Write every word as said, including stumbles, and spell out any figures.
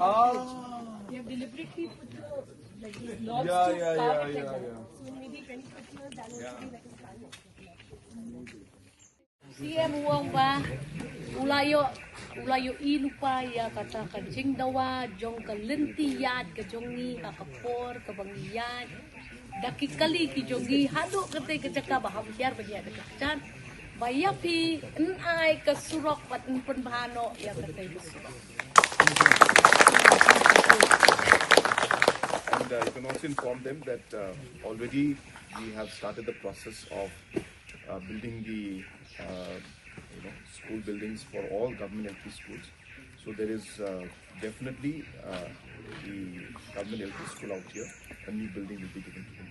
Ah. You have deliberately put the, like, these logs yeah, to yeah, scarf yeah, it like yeah, that. Yeah. So maybe when you put yours, that will be like a scarf. CM u ong ba u la ïoh, u la ïohi lypa ïa kata ka jingdawa jong ka lynti ïaid ka jong ngi ha ka por kaba ngi ïaid da ki kali ki jong ngi haduh katei ka jaka ba hap hiar ban ïaid da ka kjat. Ba ïa phi yn ai ka surok bad yn pynbha noh ïa katei ka surok. And uh, you can also inform them that uh, already we have started the process of uh, building the uh, you know, school buildings for all government L P schools. So there is uh, definitely uh, the government L P school out here. A new building will be given to them.